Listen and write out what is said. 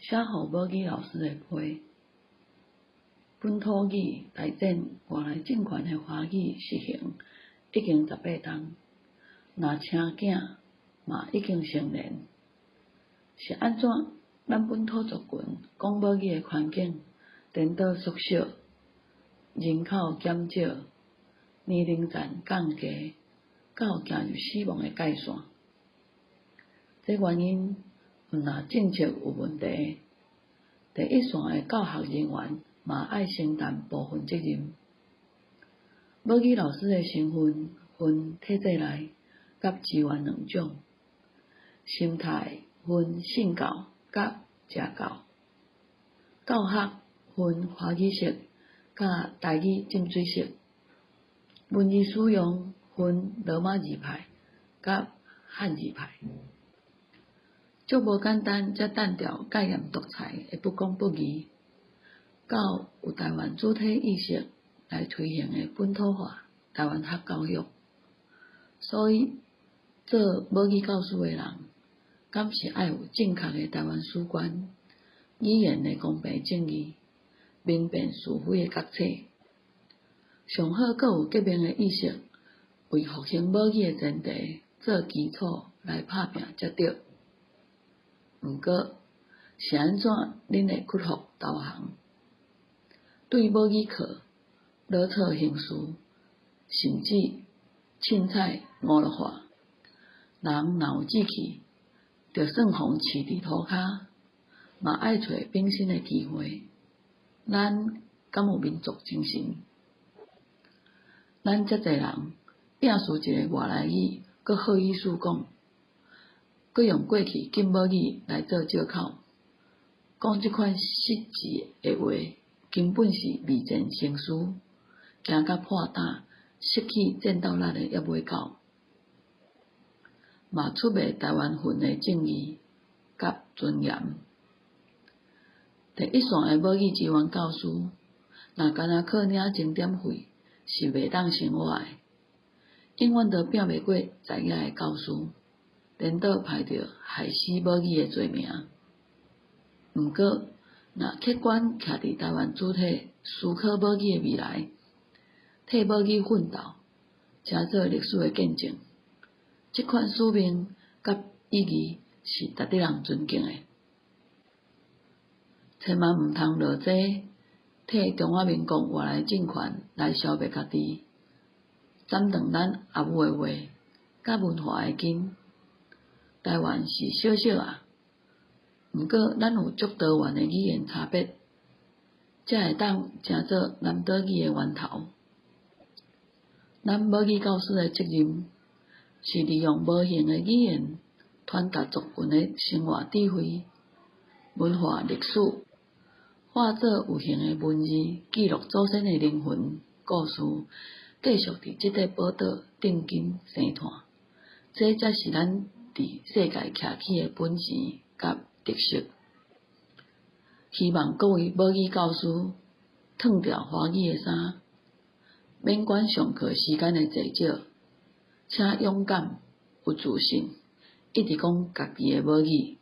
寫予母語老師的批。本土語大戰外來政權的華語實行已經18冬，若生囝嘛已經成年，是按怎咱本土族群講母語的環境顛倒縮小，人口減少，年齡層降低，到行入死亡的界線？這原因毋但政策有問題，第一線的教學人員嘛愛承擔部分責任。母語老師的身份分體制內佮資源兩種，心態分信教佮邪教，教學分華語式佮台語浸水式，文字使用分羅馬字派佮漢字派。足無簡單，才擲掉戒嚴獨裁的不公不義，到有台灣主體意識來推行的本土化台灣學教育。所以，做母語教師的人，敢是愛有正確的台灣史觀、語言的公平正義、明辨是非的覺醒，上好閣有革命的意識，為復興母語的前提做基礎來拍拚才對。毋過，是按怎恁會屈服投降？對母語課齷齪行事，甚至凊彩娛樂化，人若有志氣，就算予飼佇塗跤，嘛愛揣反身的機會。咱敢有民族精神？咱遮濟人摒除一個外來語，閣好意思講，閣用過去禁母語來做藉口，講這款失智的話，根本是昧前成輸，驚甲破膽，失去戰鬥力的猶未夠，嘛出賣台灣魂的正義佮尊嚴。第一線的母語支援教師，若干焦靠領鐘點費，是袂當生活的，永遠都拚袂過在野的教師，顛倒排著害死母語的罪名。毋過，若客觀徛佇台灣主體思考母語的未來，替母語奮鬥，成做歷史的見證，這款使命佮意義是值得人尊敬的。千萬毋通落這替中華民國外來政權來消滅家己，斬斷咱阿母的話，佮文化的根。台灣是小小仔，毋過咱有足多元的語言差別，才會當成做南島語的源頭。咱母語教師的責任，是利用無形的語言傳達族群的生活智慧、文化歷史，化做有形的文字，記錄祖先的靈魂故事，繼續佇這塊寶島定根生湠。這才是咱佇世界徛起的本錢佮特色。希望各位母語教師脫掉華語的衫，免管上課時間的濟少，請勇敢、有自信，一直講家己的母語。